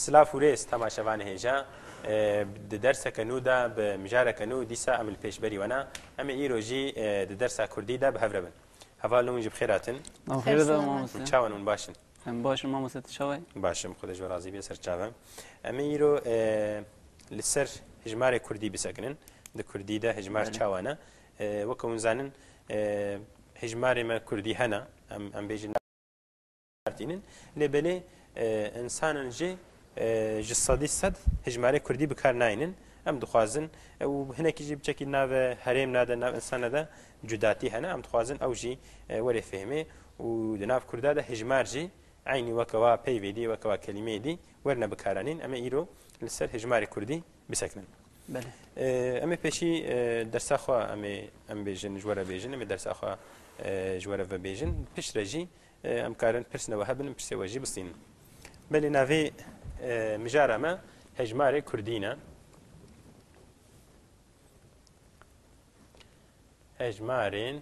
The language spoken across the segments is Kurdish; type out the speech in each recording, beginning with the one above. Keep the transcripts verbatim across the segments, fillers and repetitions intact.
Silav û rêz temaşevanê hêja. E, di derseke nû de bi mijareke nû dîsa em li pêşberî we ne. Em ê îro jî, e, di dersa kurdî de bi hev re bin. Hevalên hûn jî bi xêr hatin. Em xêr de mamoste. Çawan hûn, baş in? Em baş in mamoste, tu çawa yî? Baş im, Xwedê ji we razî bê, ser çav e. Em ê îro, e, li ser hejmarê kurdî bisekinin. Di kurdî de hejmar Belê. çawa ne? E, weke hûn zanin, e, hejmarê me kurdî hene. Em, em bêjin tînin. Lê belê, e, însanan jî, e, ji sedî sed hejmarê kurdî bi kar nayînin. Em dixwazin, e, û hinekî jî biçekî nave herêm nade, nav însana de cudatî hene. Em dixwazin ew jî, e, were fêhmê û di nav kurda de hejmar jî eynî weke wa peyvê dî, weke wa kelîmeyê dî werine bikaranîn. Em ê îro li ser hejmarê kurdî bisekinin. Belê. E, em ê pêşî, e, dersa xwe em ê, em bêjin, ji we re bêjin, em ê dersa xwe, e, ji we re vebêjin. Piştre jî E, em karin pirsine we hebin, pirsê we jî bistînin. Belê navê, e, mijara me hejmarê kurdî ne. Hejmarên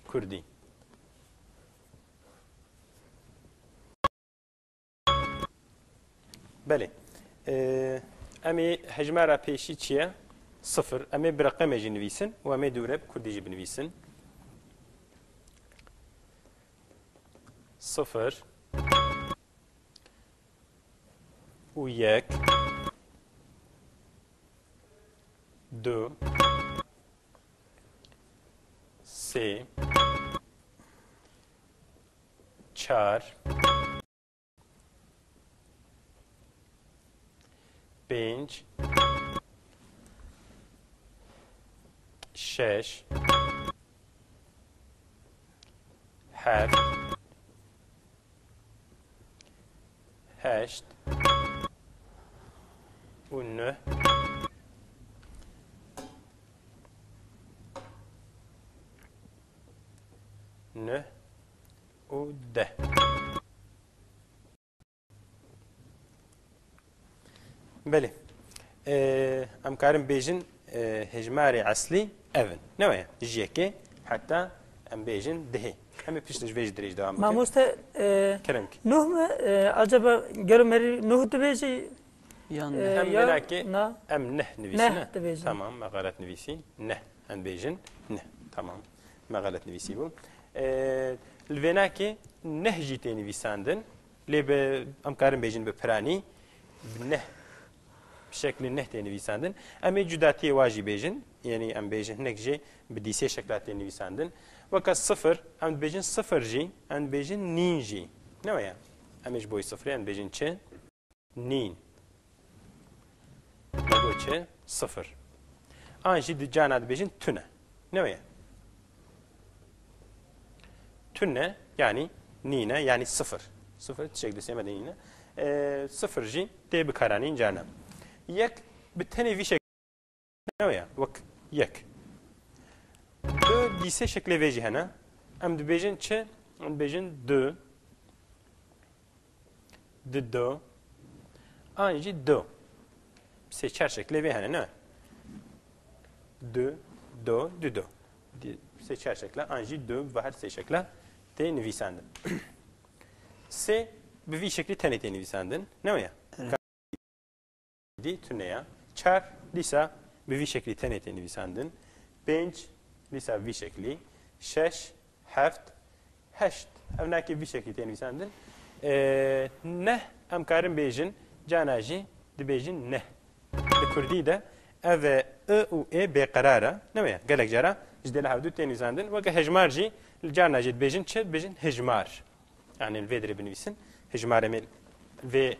kurdî. Belê. Ee, em ê hejmara pêşî çi ye? Sifir. Em ê bi reqemê jî nivîsin û em ê dûre bi kurdî jî binivîsin. Sifir. Û yek. Du. Sê. Çar. Pênc. Şeş. Heft. Heşt. Û neh. Neh. Û deh. Belê. Ee, em karin bêjin, e, hejmarê eslî ev in. Ne weye? Ji yekê heta em bêjin dehê. Em ê pişt ji vê jî dirêj dewam bikin. Mamoste, e, Kerem ki. Nuh mi, e, acaba gelo merî nuh dibêjî? Yan E, neh. Em ya vênakê na. Em neh nivîsî, Neh ne? dibêjin. Tamam, me xelet nivîsî. Neh. Em bêjin neh. Tamam. Me xelet nivîsî bû. E, li vênakê neh jî tê nivîsandin. Lê bi, em karin bêjin bi piranî, bi neh, bi şeklê neh tê nivîsandin. Em ê cudatiyê wa jî bêjin, yanî em bêjin hinek jê bi dîsê şekla tê nivîsandin. Weke sifir, em dibêjin sifir jî, em dibêjin nîn jî. Ne weye? Em ê ji bo sifirê em dibêjin çi? Nîn. Me got çi? Sifir. An jî di cana dibêjin tune. Ne weye? Tune, yanî nîne, yanî sifir. Sifir tiştek di sême de nîne. Ee, sifir jî tê bikaranîn carna. Yek bi tenê vî şek-, ne weye? Wek yek. Du dîsê şeklê vê jî hene. Em dibêjin çi? Em dibêjin du. Dido. An jî do. Sê çar şeklê vê hene, ne? Du, do, dido. Di-, sê çar şekla an jî du bi her sê şekla tê nivîsandin. Sê bi vî şeklî tenê tê nivîsandin, ne weye? Evet. Dî tune ya. Çar dîsa bi vî şeklî tenê tê nivîsandin. Pênc dîsa vî şeklî. Şeş, heft, heşt. Ev nakê vî şeklî tê nivîsandin. Ee, neh em karin bêjin, cana jî dibêjin neh. Li kurdî de ev e, i û ê bêqerar e. Ne weye? Gelek cara ji dê li hevdû tê nivîsandin. Weke hejmar jî li carna jî dibêjin çi? Dibêjin hijmar. Yanî li vê dirê binivîsin. Hijmar em ê vê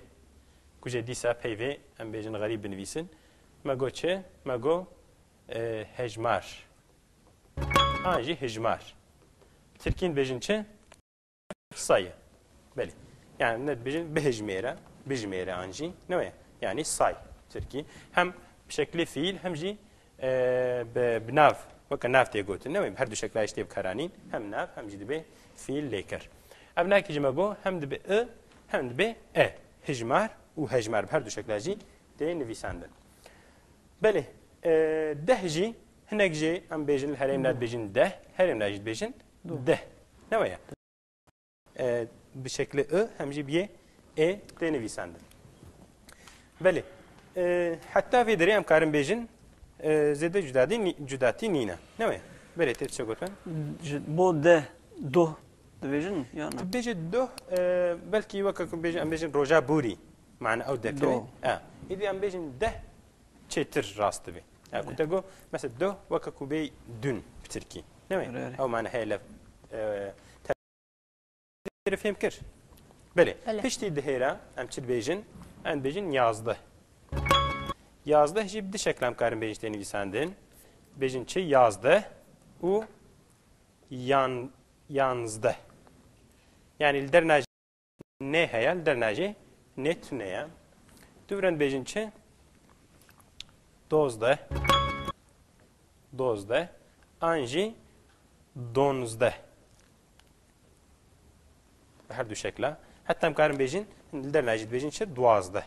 Ku jê dîsa peyvê em bêjin xerîb binivîsin. Me got çi? Me got, e, hejmar. An jî hijmar. Tirkîn dibêjin çi? Sayı. Belê. Yani ne dibêjin? Bihijmêre. Bijmêre an jî. Ne weye? Yani say. Tirkî. Hem bi şeklê fiil hem jî e, bi, bi nav, weke nav tê gotin, ne wê? Bi her du şekla jî tê bikaranîn, hem nav, hem jî dibe fiil lêker. Ev nakê jî me got, hem dibe i, hem dibe e. Hijmar û hejmar bi her du şekla jî tê nivîsandin. Belê, e, deh jî, hinek jê em bêjin, li herêmna dibêjin deh, herêmna jî dibêjin deh. Ne weye? E, bi şeklê i hem jî biyê ê tê nivîsandin. Belê. E, heta vê derê em karin bêjin, e, zêde cudatî nî-, cudatî nîne. Ne wê? Belê, tê çi gotin? Ji bo de, doh dibêjin, ya na? Tu bêjî doh, e, belkî weke ku bêjin, em bêjin roja borî. Mane ew dekeve. Doh. E, îdî em bêjin deh çêtir rast dibe. Ya ku Erê. te got, mesela doh weke ku bê dün bi tirkî. Ne wê? Erê, erê. Ew mane heye lev, e, Te fêm kir? Belê. Belê. Piştî dihêra em çi dibêjin? Em dibêjin yazdeh. Yazdeh jî bi du şekla em karin bêjin tê nivîsandin. Bêjin çi? Yazdeh û yan-, yanzdeh. Yanî li derna jî nê heye, li derna jî nê tune ye. Tu virin dibêjin çi? Dozdeh. Dozdeh. An jî donzdeh. Bi her du şekla. Heta em karin bêjin, li derna jî dibêjin çi? Duwazdeh.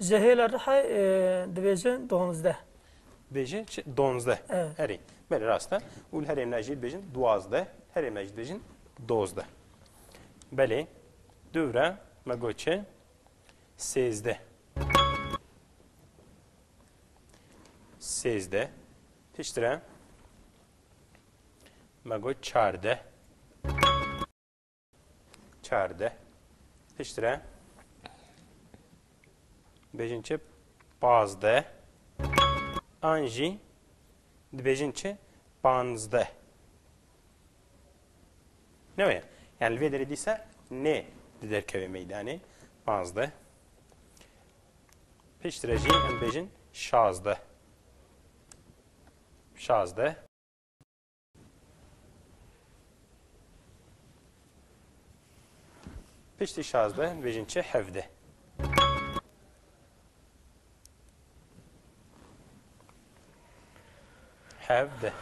Ji hêla Rihayê, e, dibêjin donzdeh. Dibêjin çi? Donzdeh. Evet. Erê. Belê, rast e. Û li herêmna jî dibêjin duwazdeh. Herêmna jî dibêjin dozdeh. Belê. Dûvre me got çi? Sêzdeh. Sêzdeh. Piştre me got çardeh. Çardeh. Piştre bêjin çi? Pazdeh. An jî dibêjin çi? Panzdeh. Ne wê? Yani li vê derê dîsa nê di derkevê meydanê. Panzdeh. Piştre jî em bêjin şazdeh. Şazdeh. Piştî şazdeh bêjin çi? Hevdeh. Hevdeh.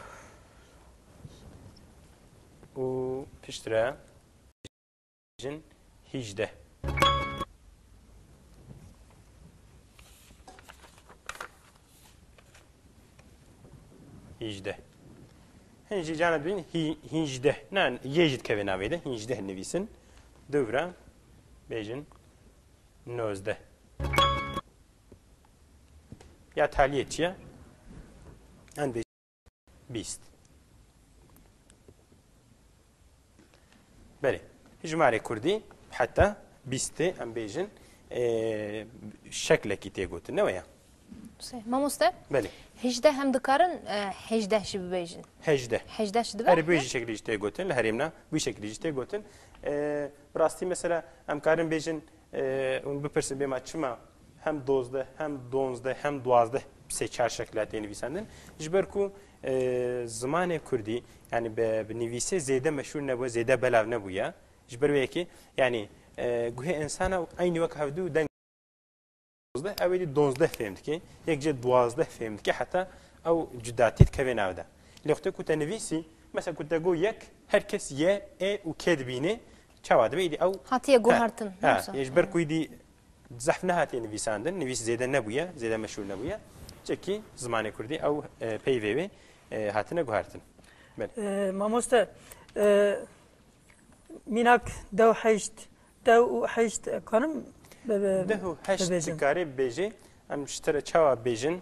Û piştre bêjin hîjdeh. Hîjdeh. Hin jî cana dibîn hî-, hîjdeh. Na, yê jî dikeve navê de. Hîjdeh nivîsin. Dûvre bêjin nozdeh. Ya taliyê çi ye? Em bêjin bîst. Belê. Jimarê kurdî heta bîstê em bêjin, e, şeklekî tê gotin. Ne weye? Sê. Mamoste? Belê. Hîjdeh hem dikarin, e, hêjdeh jî bibêjin. Hêjdeh. Hêjdeh jî dibe? Erê, bi wî jî şeklî jî tê gotin. Li herêmna bi wî şeklî jî tê gotin. E, bi rastî mesela em karin bêjin, e, hûn bipirsin bê ma çima hem dozdeh, hem donzdeh, hem duwazdeh sê çar şekla tê nivîsandin. Ji ber ku, e, zimanê kurdî, yani bi, bi nivîsê zêde meşhûr nebûye, zêde belav nebûye. Ji ber wê yekê, yani, e, guhê insana eynî wek hevdû deng dozdeh, ew êdî donzdeh fêm dike, yek jê duwazdeh fêm dike, heta ew cudatî dikeve nav de. Lê wextê ku te nivîsî, mesela ku te got yek, her kes ye, ê û kê dibîne, çawa dibe, êdî ew Hatiye he, guhertin, he, yoksa? Yê ji ber ku êdî zehf nehatiye nivîsandin, nivîs zêde nebûye, zêde meşhûr nebûye. Çekî zimanê kurdî ew, e, peyvê wê, e, hatine guhertin. Belê. E, mamoste, e, mînak dew heşt, dew û heşt, e, kanim bi-, bi-, Deh û heşt bibêjim? Dikarê bêjê, em ji te re çawa bêjin?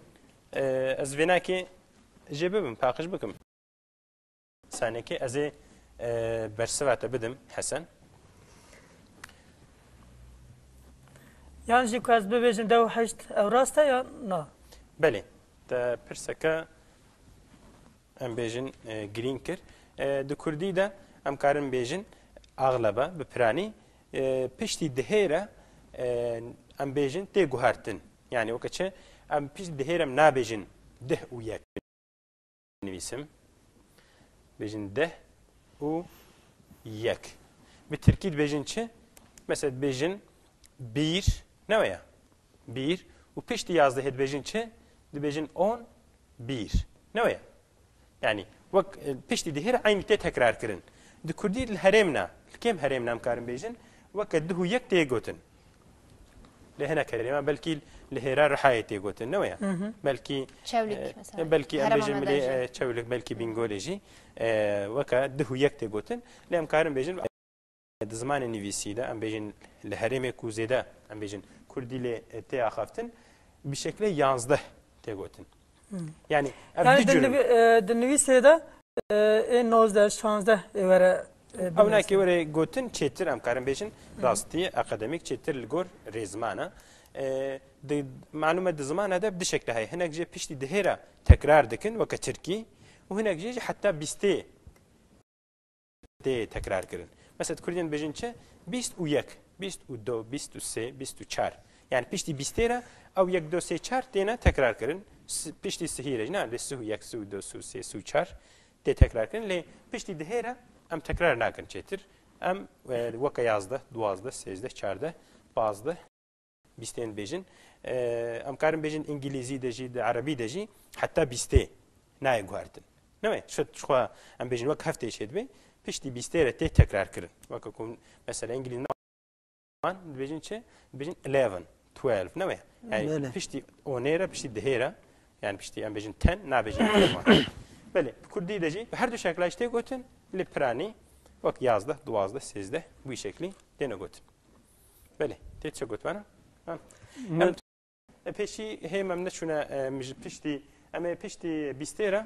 E, ez vênakê jê bibim, paqij bikim. Sanekê ez ê, e, bersiva te bidim, Hesen. Yan jî ku ez bibêjim dew heşt, ew rast e yan na? Belê. Te pirseke em bêjin, e, girîng kir. E, di kurdî de em karin bêjin axleba, bi piranî, e, piştî dihê re, e, em bêjin tê guhertin. Yani weke çi? Em piştî dihê re em nabêjin deh û yek. Nivîsim. Bêjin deh û yek. Bi tirkî dibêjin çi? Mesela dibêjin bir, ne weye? Bir. Û piştî yazdehê dibêjin çi? Dibêjin on bir. Ne weye? Yani wek, e, piştî dihê re eynî tê tekrar kirin. Di kurdî li herêmna, li kêm herêmna em karin bêjin, weke duh û yek tê gotin. Lê hinek herêma belkî li hêra Rihayê tê gotin, ne weye? Hı hı. Belkî, Çewlik e, mesela. Belkî em Herêma bêjin me de milê, jî. E, Çewlik, belkî Bîngolê jî, e, weke duh û yek tê gotin. Lê em karin bêjin di zimanê nivîsî de, em bêjin li herêmê ku zêde, em bêjin kurdî lê, e, tê axaftin, bi şekilê yanzdeh tê gotin. Hmm. Yani ev Yani du di cür in. nivi-, e, di nivîsê de, e, ê nozdeh, şazdeh ê were, e, Ew binivîsin. Nakê were gotin çêtir, em karin bêjin, Hı hı. Rastî akademîk çêtir li gor rêzimana. E, di, malûm e di zimana de bi du şekle heye. Hinek jê piştî dihê re tekrar dikin, weke tirkî, û hinek jê jî heta bîstê tê tekrar kirin. Mesela, di kurdî de dibêjin çi? Bîst û yek, bîst û du, bîst û sê, bîst û çar. Yani piştî bîstê re ew yek, du, sê, çar têne tekrar kirin. S-, piştî sihî re jî, ne, lê sih û yek, sih û du, sih û sê, sih û çar tê tekrar kirin. Lê piştî dihê re em tekrar nakin çêtir. Em, e, weke yazdeh, duwazdeh, sêzdeh, çardeh, pazdeh, bîstên bêjin. E, em karin bêjin îngilîzî de jî, di erebî de jî heta bîstê nayê guhertin. Ne wê? Şit, ji xwe em bêjin wek heftê çêdibe, piştî bîstê re tê tekrar kirin. Weke ku mesela îngilîz ne, dibêjin çi? Dibêjin eleven, twelve, ne wê? Yani Belê. Piştî onê re, piştî dihê re, yani piştî em bêjin ten, nabêjin eleven. Belê, bi kurdî de jî bi her du şekla jî tê gotin, li piranî wek yazdeh, duwazdeh, sêzdeh, bu şeklî têne gotin. Belê, tê çi gotibana? Ha. Min Em, e, pêşî hê em neçûne, e, em ji piştî, em ê piştî bîstê re,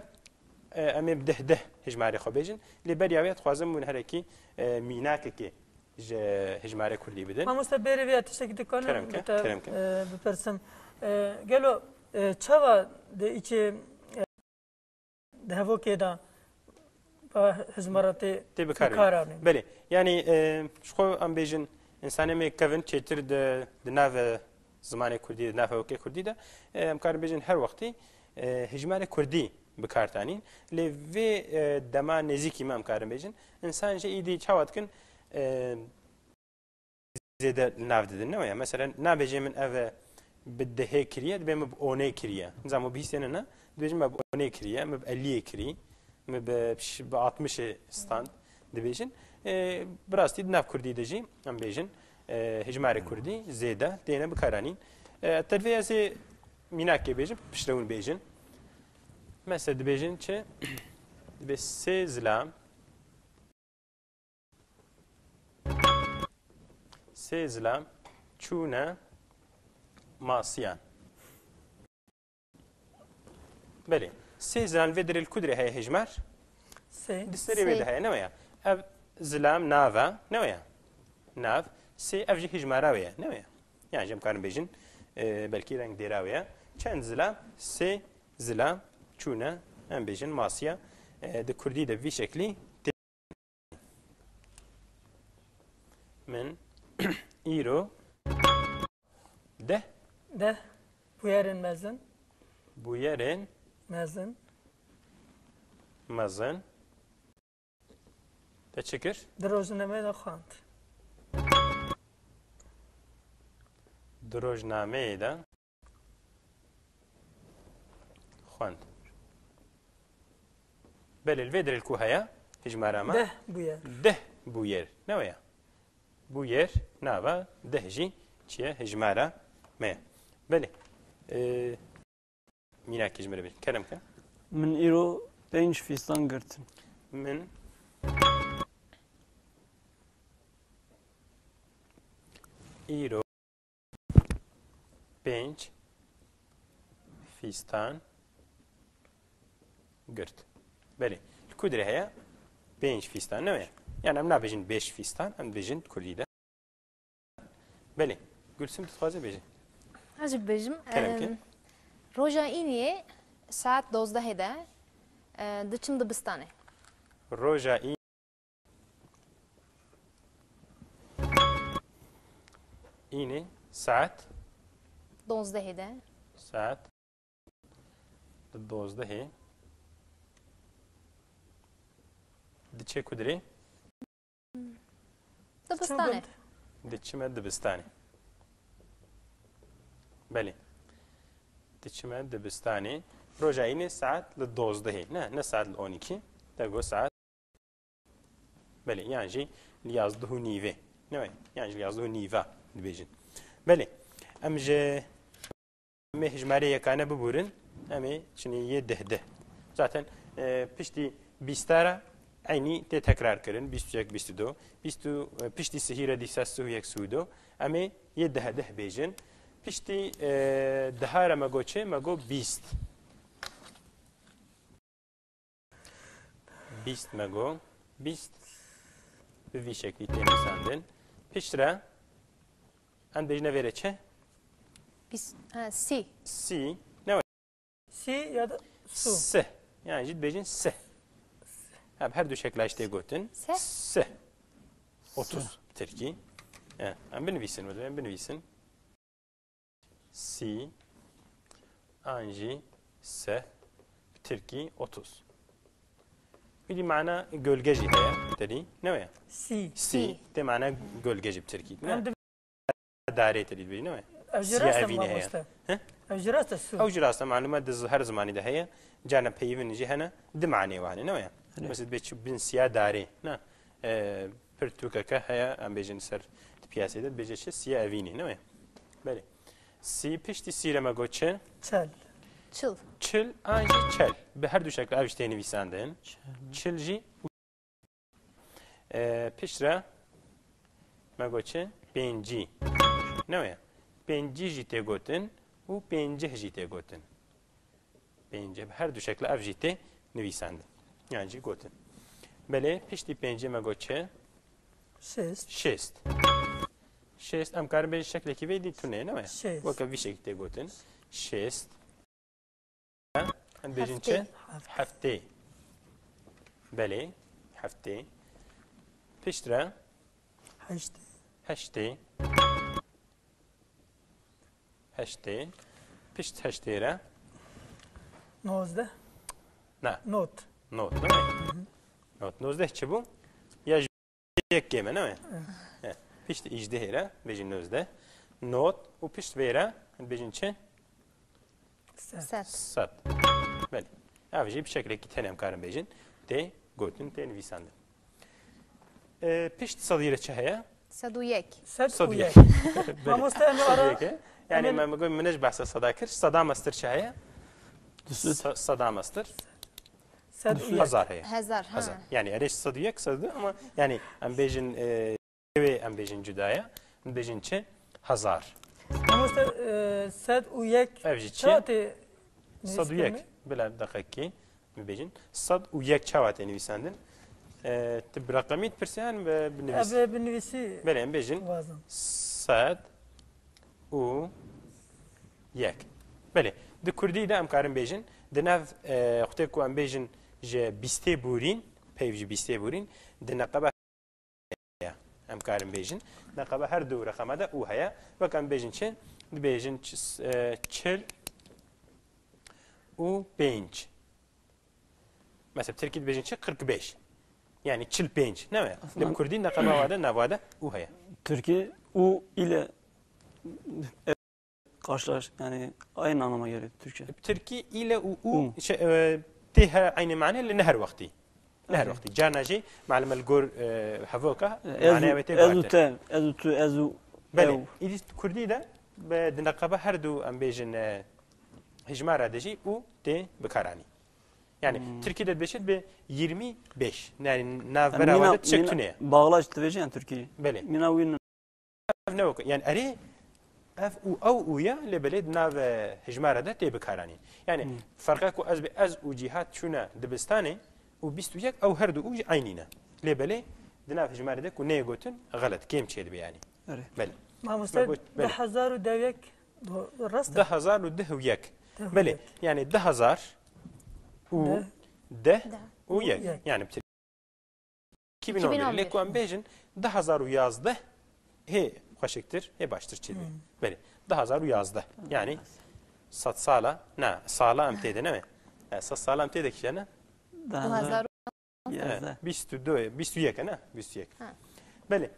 e, em ê bi deh deh hejmarê xwe bêjin. Lê beriya wê dixwazim hûn herekî, e, mînakekê ji hejmarê kurdî bidin. Mamoste, bêrê vê tiştekî dikarim Kerem ke, bi te, kerem ke. e, bipirsim. E, gelo, e, çawa di îkê, e, di hevokê de va hizmara tê Tê bi kar bikar anîn. Belê. Yani, e, ji xwe em bêjin, insanê me kevin çêtir di, di nav, e, zimanê kurdî, di nav hevokê kurdî de, e, em karin bêjin her wextî, e, hijmarê kurdî bi kar tanîn. Lê vê, e, dema nêzîkî me em karin bêjin, insan jî îdî çawa dikin, e, zêde li nav didin, ne weye? Mesela, nabêjê min ev e bi dehê kiriye, dibê min bi onê kiriye. Nizam û bihîstêne ne, dibêjin me bi onê kiriye, min bi eliyê kirî, min bi, bi altmişê stand dibêjin. E, bi rastî di nav kurdî de jî, em bêjin, e, hijmarê kurdî zêde têne bikaranîn. E, te divê ez ê mînakê bêjim, piştre hûn bêjin. Mesela dibêjin çi? Dibê sê zilam, Sê zilam çûne masiyan. Belê. Sê zilam vê derê li ku derê heye hejmar? Sê. Di serê wê Sê. de heye, ne weye? Ev zilam nav e, ne weye? Nav. Sê ev jî hejmara wê ye, ne weye? Yani, em karin bêjin, e, belkî reng dêra wê ye. Çend zilam? Sê zilam çûne, em bêjin, masiya. E, di kurdî de vî şeklî Min îro deh Deh bûyerên mezin. bûyerên Mezin. mezin. Te çi kir? Di rojnameyê de xwend. Di rojnameyê de xwend. Belê, li vê derê li ku heye? Hijmara me? Deh bûyer. Deh bûyer. Ne weye? Bûyer nava deh jî çi ye? Hijmara me ye. Belê. Ee, mînakê ji min re bêjin. Kerem ke. Min îro pênc fîstan girtin. Min îro pênc fîstan girt. Belê. Li ku derê heye? Pênc fîstan, ne weye? Yani em nabêjin beş fîstan, em dibêjin kurdî de. Belê. Gülsüm, tu dixwazî bêjî? Ez jî bibêjim. Kerem ke. Em, roja îniyê saet dozdehê de, e, diçim dibistanê. Roja Înê saet Dozdehê de. Saet di dozdehê diçe ku dirê? Dibistanê. Diçime dibistanê. Belê. Diçime dibistanê. Roja Înê saet li dozdehê. Ne, ne saet li on iki. Te got saet Belê, yan jî li yazdeh û nîvê. Ne wê? Yan jî li yazdeh û nîva dibêjin. Belê, em ji em ê hijmarê yekane bibûrin, em ê çinê yê deh deh. Zaten, e, piştî bîsta re Eynî tê tekrar kirin, bîst û yek, bîst û du, bîst û, e, piştî sihî re dîsa sih û yek, sih û du. Em ê yê deh, deh bêjin. Piştî, e, deha re me got çi? Me got bîst. Bîst me got. Bîst bi vî şeklî tê nivîsandin. Piştre em bêjine vê re çi? Bîst, ha, sî. Sî. Ne Sî ya da su. Sih. Yani jî dibêjin sih. Ha, bi her du şekla jî tê gotin. Sih. Sih. Otuz bi tirkî. Ya, em binivîsin, em binivîsin. Sî. An jî sih. Bi tirkî otuz. Hûdî mana gölge jî heye. Tedî. Ne weye? Sî. Sî. Sî. Tê mana gölge jî bi tirkî. Ne? Em Darê te dî dibêjin, ne weye? Ev jî Siya rast e, evînê heye. Mamoste. He? Ev jî rast e, su. Ew jî rast e, malûm e, di zi-, her zimanî de heye. Carna peyivin jî hene, di manê wan hene, ne weye? Erê. Mesela dibê çi bin siya darê, ne? E, pirtûkeke heye, em bêjin ser di piyasê de, dibêje çi? Siya evînê, ne weye? Belê. Sî, piştî sî re me got çi? Çel. Çil. Çil an jî çel. Bi her du şekla ev jî tê nivîsandin. Çel. Çil jî E, piştre me got çi? Pêncî. Ne weye? Pêncî jî tê gotin û pêncih jî tê gotin. Pêncih, bi her du şekla ev jî tê nivîsandin. Yan jî gotin. Belê, piştî pêncî me got çi? Şêst. Şêst. Şêst, em karin bêjin şeklekî vê dî tune ye, ne weye? Şêst. Weke vî şeklî tê gotin. Şêst. Em bêjin çi? Heftê. Heftê. Belê, heftê. Piştre? Heştê. Heştê. Heştê. Pişt heştê re? Nozdeh. Na. Not. Not, ne? Hı hı. Not. Nozdeh çi bû? Ya Yek kêm e, ne? Evet. He. Pişt îjdehê re bêjin nozdeh. Not û pişt vê re bêjin çi? Sed. Sed. Sed. Belê. Ev jî bi şeklekî tenê em karin bêjin. Tê gotin, tê nivîsandin. E, pişt sedî re çi heye? Sed û yek. Sed û yek. Belê. Mamoste, em ê Sed û ara, yek e. Yani em ê me, me, min ji behsa seda kir. Seda mestir çi heye? Sa-, seda mestir. Sed û yek. Hezar heye. Hezar, ha. Hezar. Yani erê sed û yek, sed û du ama yani em bêjin, e, wê em bêjin cuda ye. Em bêjin çi? Hezar. Mamoste, e, sed û yek. Ev jî çi? Çawa tê Sed û yek. Nivîskirine? Bila deqekî. Em bêjin. Sed û yek çawa tê nivîsandin? E, tu bi reqemî dipirse yan bi, bi nivîs? Ev bi nivîsî. Belê, em bêjin. Wazim. Sed û yek. Belê, di kurdî de em karin bêjin, di nav, e, xwedê ku em bêjin ji bîstê borîn, peyv ji bîstê borîn, di neqeba heye. Em karin bêjin, neqeba her du reqema de û heye. Wek em bêjin çi? Dibêjin çi-, e, çil û pênc. Mesela, tirkî dibêjin çi? Kırk beş. Yani çil pênc. Ne weye? Aslında Li kurdî neqeba wa de, nava de û heye. Tirkî u ile, e, karşılaş, yani aynı anlama geliyor Türkçe. Tirkî ile û u, u, şey, e, tê her aynı mane li ne her wextî. Ne her wextî. Carna jî, malum, li gor, e, hevoka, e, ez manaya u, wê tê ez u guhertin. Te, ez u tu, ez u Belê. Ew. Îdî kurdî de, be, di neqeba her du em bêjin, e, hijmara de jî û tê bikaranî. Yani, hmm, tirkî de dibêjin bi yirmi beş. Yani, navbera wa de çek tune ye. Bağlaç dibêjin yani tirkî. Belê. Mîna wî Ev ne wek, yani erê, ev û ew û ya, lê belê di nav, e, hijmara de tê bikaranîn. Yani, hmm, ferqa ku ez bi ez û Cîhat çûne dibistanê û bîst û yek, ew her du û jî eynî ne. Lê belê di nav hijmarê de ku neyê gotin, xelet, kêm çêdibe yani. Erê. Belê. Mamoste, Me got, belê. Deh hezar û deh yek, do-, rast e? Deh hezar û deh û yek. Deh û Belê, yek. Yani deh hezar û deh û yek. Deh û yek. Yani iki bin on bir. Lê ku em bêjin du hezar û yazdeh hê xweşiktir, hê baştir çêdibe. Hmm. Belê, du hezar û yazdeh. Yani sed sala, na, sala em tê de ne me? E, sed sala em tê de kîje ne? Du hezar û yazdeh. E, bîst û du, bîst û yek e ne? Bîst û yek. Ha. Belê.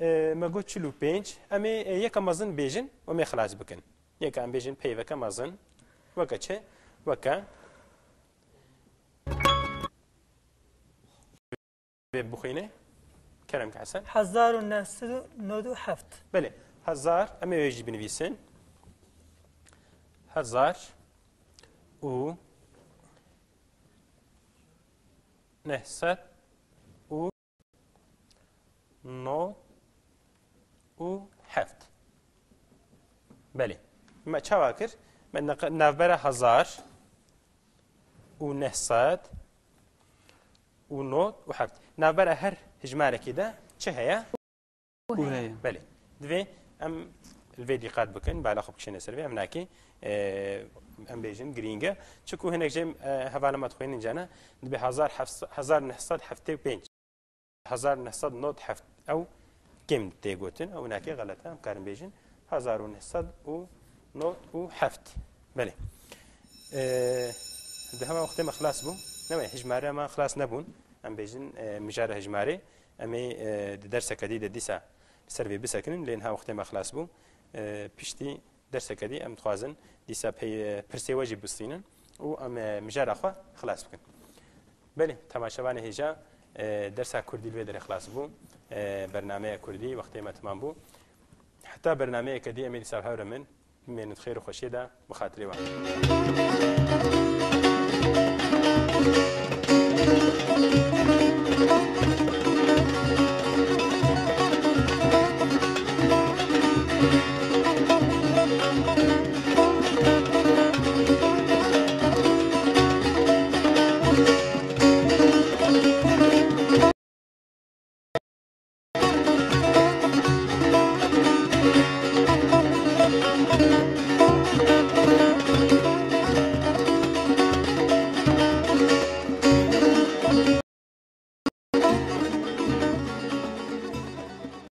E, me got çil û pênc. Em ê, e, yeka mezin bêjin û em ê xilas bikin. Yeka em bêjin peyveke mezin. Weke çi? Weke Vê bixwîne. Kerem ke Hesen. Hezar û neh sed û nod û heft. Belê. Hezar, em ê wê jî binivîsin. Hezar û neh sed nod û heft. Belê. Me çawa kir? Me neq-, navbera hezar û neh sed û nod û heft. Navbera her hijmarekî de çi heye? Ku heye. Belê. Divê em li vê dîqat bikin, bala xwe bikişîne ser vê, em nakê, e, em bêjin girîng e. Çiku hinek jê, e, hevala me dixwînin cana, dibê hezar heft sed, hezar neh sed heftê û pênc. Hezar neh sed nod heft ew kêm tê gotin, ew nakê xelet e, em karin bêjin hezar û neh sed û nod û heft. Belê. E, di hema wextê me xilas bû. Newê, hijmare me xilas nebûn. Em bêjin, e, mijara hijmarê. Em ê, e, di derseke dî de dîsa li ser vê bisekinin, lê niha wextê me xilas bû. E, piştî derseke dî em dixwazin dîsa pey, e, pirsê we jî bistînin û em, e, mijara xwe xilas bikin. Belê, temaşevanê hêja, e, dersa kurdî li vê derê xilas bû. E, bernameya kurdî wextê me temam bû. Heta bernameyeke dî em ê dîsa bi hev re min. Bimênin di xêr û xweşiyê de, bi xatirê we.